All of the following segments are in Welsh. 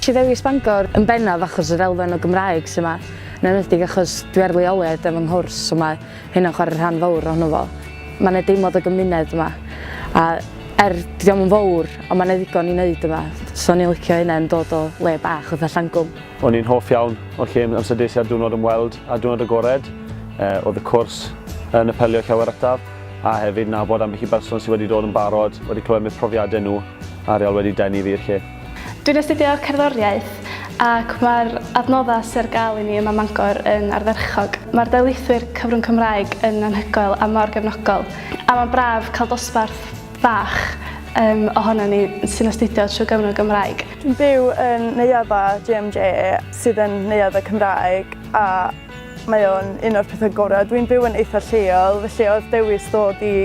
Nes i ddewis Bangor yn bennaf achos yr elfen o Gymraeg sy 'ma, yn enwedig achos dwi ar leoliad efo 'nghwrs so mae hynna'n chwarae rhan fawr ohono fo. Mae 'na deimlad o gymuned yma a er 'di o'm yn fowr ond mae 'na ddigon i wneud yma so o'n i'n licio hynna yn dod o le bach fatha Llangwm. O'n i'n hoff iawn o'r lle amser des i ar diwrnod ymweld a diwrnod agored. Oedd y cwrs yn apelio llawer ataf a hefyd nabod ambell i berson sydd wedi dod yn barod, wedi clywed am eu profiadau nhw a real wedi denu fi i'r lle. Dwi'n astudio cerddoriaeth ac mae'r adnoddau sy ar gael i ni yma ym Mangor yn ardderchog. Mae'r darlithwyr cyfrwng Cymraeg yn anhygoel a mor gefnogol, a mae'n braf cael dosbarth bach um, ohonon ni sy'n astudio trwy gyfrwng y Gymraeg. Dwi'n byw yn neuaddau GMJ sydd yn neuaddau Cymraeg a Mae o'n un o'r pethau gorau. Dwi'n byw yn eitha lleol, felly oedd dewis ddod i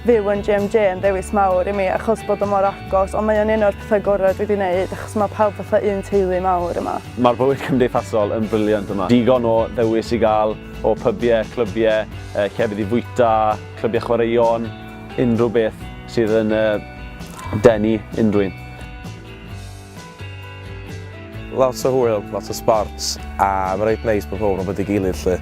fyw yn GMJ yn ddewis mawr i mi achos bod o mor agos, ond mae o'n un o'r pethau gorau dwi wedi wneud achos mae pawb fatha un teulu mawr yma. Mae'r bywyd cymdeithasol yn brilliant yma. Digon o ddewis i gael o pybiau, clybiau, llefydd i fwyta, clybiau chwaraeon, unrhyw beth sydd yn denu unrhyw un. Lot o hwyl, lot o sbort, a mae'n reit neis bod pawb yn nabod ei gilydd 'lly,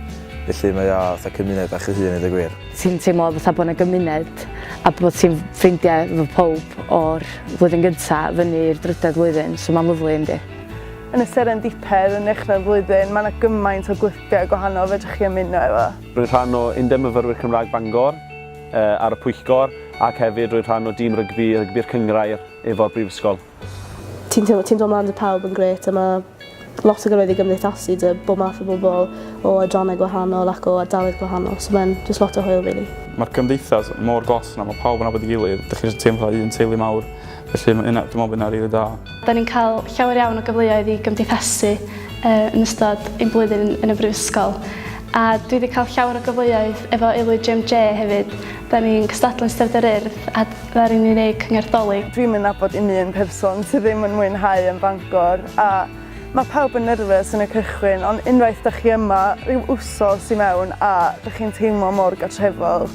felly mae o fatha cymuned bach ei hun i ddeud gwir. Ti'n teimlo fatha bod 'na gymuned a bod ti'n ffrindiau efo pawb o'r flwyddyn gynta fyny i'r drydedd flwyddyn, so mae'n lyfli yndi. Yn y serendipedd yn nechrau'r flwyddyn, mae 'na gymaint o glybiau gwahanol fedrwch chi ymuno efo. Rwy'n rhan o Undeb Myfyrwyr Cymraeg Bangor ar y pwyllgor ac hefyd rwy'n rhan o dîm rygbi Rygbi'r Cynghrair efo'r Brifysgol. Ti'n teimlo, ti'n dod mlaen 'da pawb yn grêt a ma' lot o gyfleoedd i gymdeithasu 'da bob math o bobl o adrannau gwahanol ac o ardaloedd gwahanol so mae'n jyst lot o hwyl rili. Mae'r gymdeithas mor glos yna, mae pawb yn nabod ei gilydd, dych chi jyst yn teimlo fatha un teulu mawr, felly ma' hynna, dwi'n meddwl bod hynna'n rili da. Da ni'n cael llawer iawn o gyfleoedd i gymdeithasu yn ystod ein blwyddyn yn y brifysgol a dwi wedi cael llawer o gyfleoedd efo Aelwyd GMJ hefyd. Da ni'n cystadlu yn Steddfod yr Urdd a Ddaru ni wneud cyngerdd Dolig. Dwi'm yn nabod un un person sydd ddim yn mwynhau yn Bangor a mae pawb yn nervous yn y cychwyn ond unwaith dych chi yma rhyw wsos i mewn a dych chi'n teimlo mor gartrefol.